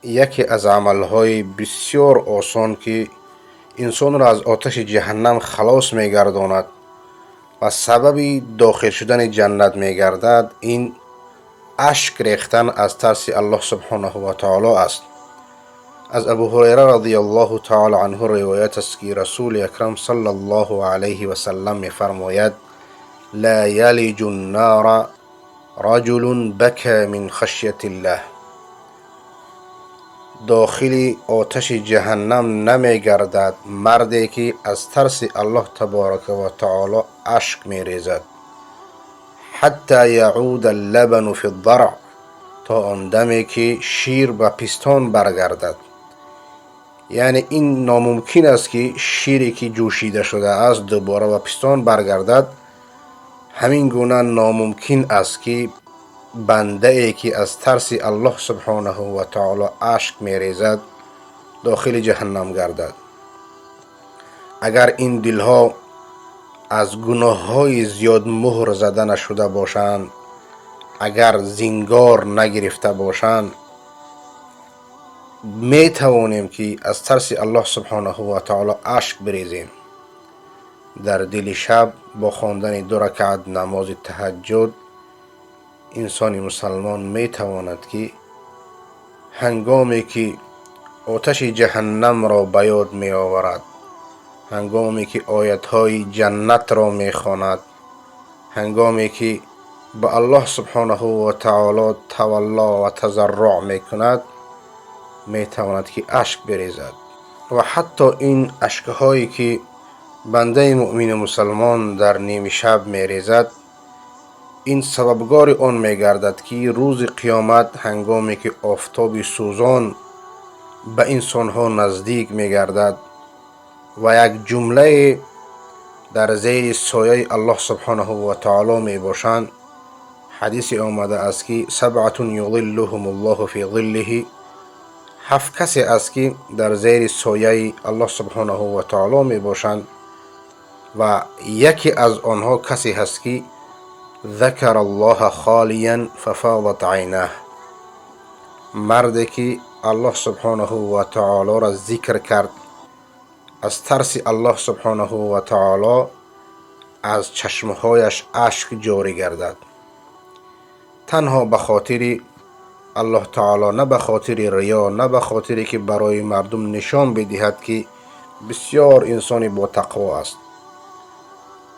یکی از عملهای بسیار آسان که انسان را از آتش جهنم خلاص میگرداند و سبب داخل شدن جنت میگردد، این اشک ریختن از ترس الله سبحانه و تعالی است. از ابو هریره رضی الله تعالی عنه روایت است که رسول اکرم صلی الله علیه و سلم میفرماید: لا یلج النار رجل بکى من خشیة الله. داخل آتش جهنم نمیگردد مردی که از ترس الله تبارک و تعالی اشک میریزد، حتی یعود اللبن فی الضرع، تا آن دمی که شیر به پستان برگردد. یعنی این ناممکن است که شیری که جوشیده شده است دوباره به پستان برگردد. همین گونه ناممکن است که بنده ای که از ترس الله سبحانه و تعالی اشک میریزد داخل جهنم گردد. اگر این دلها از گناه های زیاد مهر زده نشده باشند، اگر زنگار نگرفته باشند، می توانیم که از ترس الله سبحانه و تعالی اشک بریزیم. در دل شب با خواندن 2 رکعت نماز تهجد انسان مسلمان می تواند که هنگامی که آتش جهنم را به یاد می آورد، هنگامی که آیت‌های جنت را می خواند، هنگامی که به الله سبحانه و تعالی تولا و تضرع می کند، می تواند که اشک بریزد. و حتی این اشکهایی که بنده مؤمن مسلمان در نیم شب می ریزد، این سببگار آن می گردد که روز قیامت هنگامی که آفتاب سوزان به انسانها نزدیک می گردد و یک جمله در زیر سایه الله سبحانه و تعالی می باشند، حدیث آمده است که سبعة یظلهم الله فی ظله، 7 کسی است که در زیر سایه الله سبحانه و تعالی می باشند و یکی از آنها کسی هست که ذکر الله خالیا ففاضت عیناه، مردی که الله سبحانه و تعالی را ذکر کرد، از ترس الله سبحانه و تعالی از چشمهایش اشک جاری گردد. تنها به خاطر الله تعالی، نه به خاطر ریا، نه به خاطر که برای مردم نشان بدهد که بسیار انسانی با تقوا است،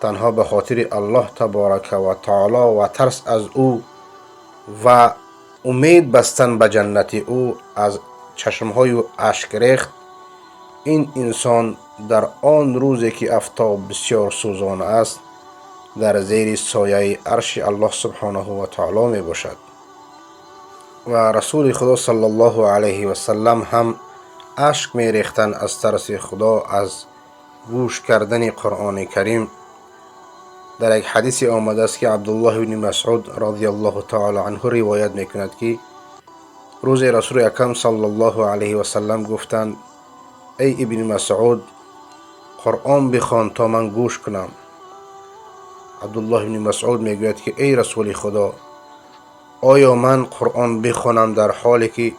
تنها به خاطر الله تبارک و تعالی و ترس از او و امید بستن به جنت او از چشمهای او اشک ریخت. این انسان در آن روزی که آفتاب بسیار سوزان است در زیر سایه عرش الله سبحانه و تعالی می باشد. و رسول خدا صلی الله علیه و سلم هم اشک می ریختند از ترس خدا، از گوش کردن قرآن کریم. در یک حدیث آمده است که عبدالله بن مسعود رضی الله تعالی عنه روایت می کند که روز رسول اکرم صلی الله علیه و سلم گفتند: ای ابن مسعود، قرآن بخوان تا من گوش کنم. عبدالله بن مسعود میگوید که ای رسول خدا، آیا من قرآن بخوانم در حالی که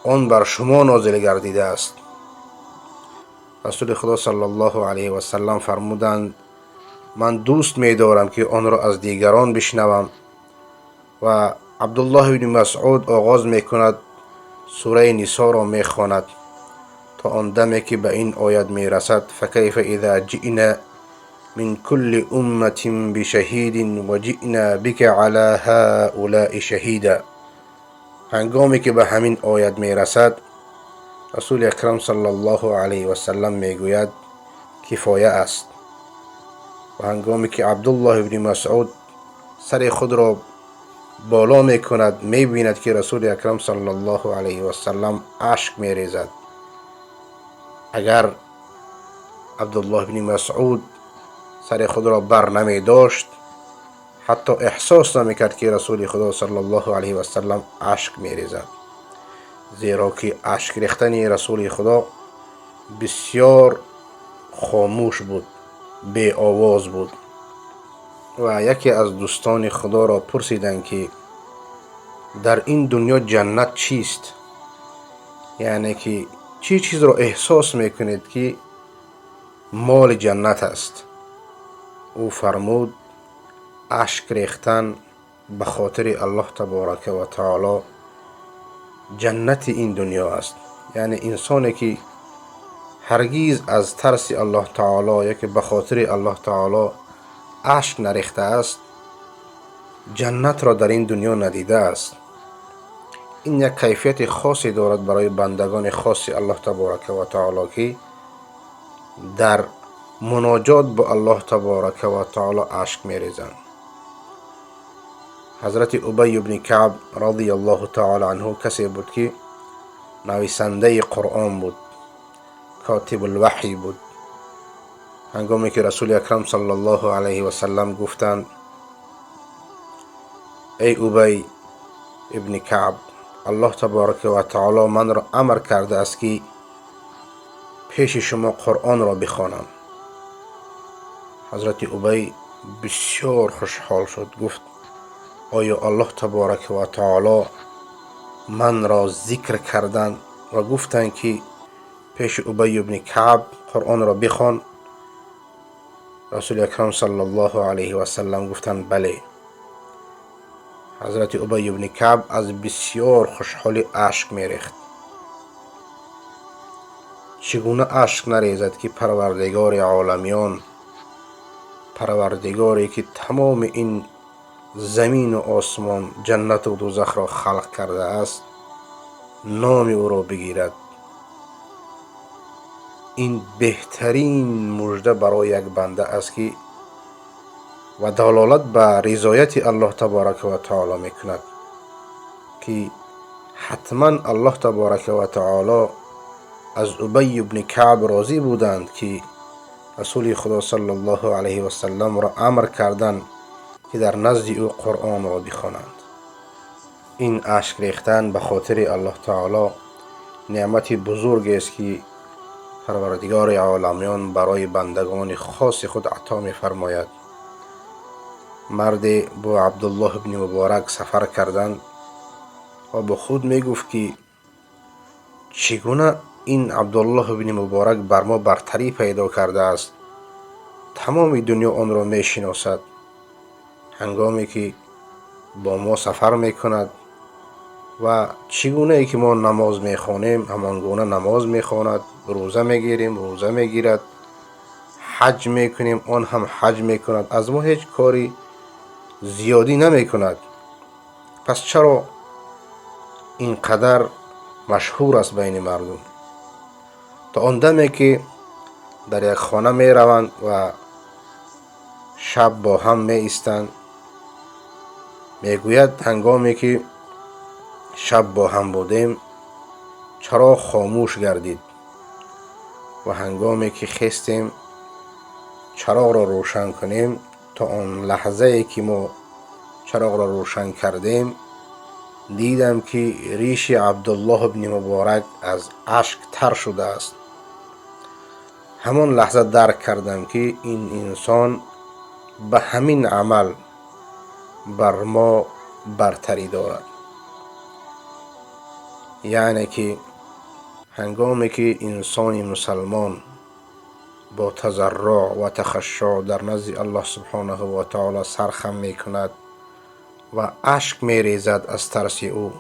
آن بر شما نازل گردیده است؟ رسول خدا صلی الله علیه و سلم فرمودند: من دوست می‌دارم که آن را از دیگران بشنوم. و عبدالله بن مسعود آغاز میکند سوره نساء را میخواند تا آن دمی که به این آیت میرسد: فکیف اذا جئنا من کل امة بشهید و جئنا بک علی هؤلاء شهیدا. هنگامی که به همین آیت میرسد، رسول اکرم صلی الله علیه و سلم میگوید کفایه است. و هنگامی که عبدالله بن مسعود سر خود را بالا میکند، میبیند که رسول اکرم صلی الله علیه و سلم اشک میریزد. اگر عبدالله بن مسعود سر خود را بر نمی داشت، حتی احساس نمی کرد که رسول خدا صلی الله علیه و سلم اشک می ریزد، زیرا که اشک ریختن رسول خدا بسیار خاموش بود، بی آواز بود. و یکی از دوستان خدا را پرسیدند که در این دنیا جنت چیست؟ یعنی که چی چیز را احساس میکنید که مال جنت است؟ او فرمود اشک ریختن به خاطر الله تبارک و تعالی جنت این دنیا است. یعنی انسانی که هرگز از ترس الله تعالی یا که به خاطر الله تعالی اشک نریخته است، جنت را در این دنیا ندیده است. این یک کیفیت خاصی دارد برای بندگان خاص الله تبارک و تعالی که در مناجات با الله تبارک و تعالی اشک میریزند. حضرت ابی بن کعب رضی الله تعالی عنه کسی بود که نویسنده قرآن بود، کاتب الوحی بود. هنگامی که رسول اکرم صلی الله علیه و سلم گفتند ای ابی ابن کعب، الله تبارک و تعالی من را امر کرده است که پیش شما قرآن را بخوانم. حضرت ابی بسیار خوشحال شد، گفت آیا الله تبارک و تعالی من را ذکر کردند و گفتند که پیش ابی ابن کعب قرآن را بخوان؟ رسول اکرم صلی الله علیه و سلم گفتند بله. حضرت ابی ابن کعب از بسیار خوشحالی اشک میریخت. چگونه اشک نریزد که پروردگار عالمیان، پروردگاری که تمام این زمین و آسمان، جنت و دوزخ را خلق کرده است، نام او را بگیرد. این بهترین مژده برای یک بنده است که و دلالت به رضایت الله تبارک و تعالی میکند که حتما الله تبارک و تعالی از ابی بن کعب راضی بودند که رسول خدا صلی الله علیه و سلم را امر کردند که در نزد او قرآن را بخوانند. این اشک ریختن به خاطر الله تعالی نعمت بزرگ است که پروردگار عالمیان برای بندگان خاص خود عطا می‌فرماید. مرد با عبدالله بن مبارک سفر کردند و با خود میگفت که چگونه این عبدالله بن مبارک بر ما برتری پیدا کرده است، تمام دنیا آن را میشناسد. هنگامی که با ما سفر میکند و چگونه ای که ما نماز میخوانیم همان گونه نماز میخواند، روزه میگیریم روزه میگیرد، حج میکنیم آن هم حج میکند، از ما هیچ کاری زیادی نمیکند، پس چرا اینقدر مشهور است بین مردم؟ تا آن دمی که در یک خانه میروند و شب با هم می ایستند، میگوید هنگامی که شب با هم بودیم چراغ خاموش گردید و هنگامی که خستیم چراغ را روشن کنیم، تا آن لحظه ای که ما چراغ را روشن کردیم دیدم که ریش عبدالله بن مبارک از اشک تر شده است. همان لحظه درک کردم که این انسان به همین عمل بر ما برتری دارد. یعنی که هنگامی که انسان مسلمان با تضرع و تخشع در نزد الله سبحانه و تعالی سرخم میکند و اشک میریزد از ترس او،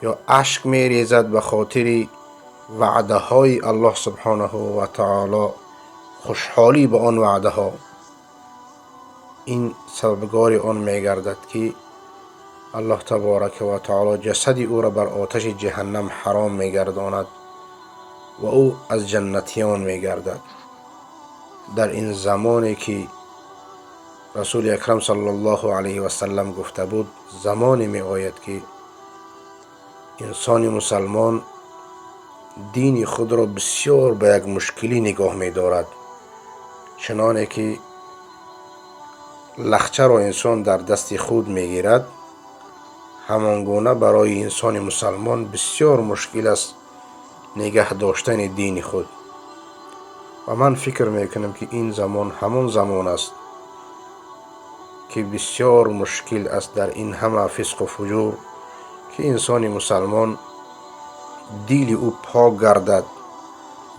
یا اشک میریزد به خاطر وعده های الله سبحانه و تعالی، خوشحالی به آن وعده ها، این سببگار آن میگردد که الله تبارک و تعالی جسد او را بر آتش جهنم حرام میگرداند و او از جنتیان میگردد. در این زمانی که رسول اکرم صلی الله علیه و سلم گفته بود، زمانی می آید که انسان مسلمان دین خود را بسیار به یک مشکلی نگاه می دارد، چنانه که لخچه را انسان در دست خود می گیرد، همان گونه برای انسان مسلمان بسیار مشکل است نگه داشتن دین خود. و من فکر می کنم که این زمان همان زمان است که بسیار مشکل است در این همه فسق و فجور که انسان مسلمان دل او پاک گردد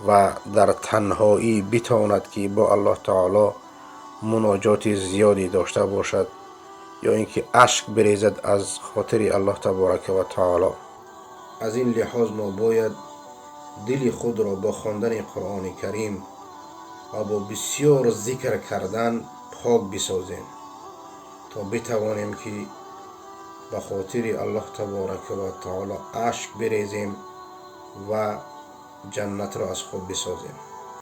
و در تنهایی بتواند که با الله تعالی مناجات زیادی داشته باشد یا اینکه اشک بریزد از خاطر الله تبارک و تعالی. از این لحاظ ما باید دل خود را با خواندن قرآن کریم و با بسیار ذکر کردن پاک بسازیم تا بتوانیم که به خاطر الله تبارک و تعالی اشک بریزیم و جنت را از خود بسازیم.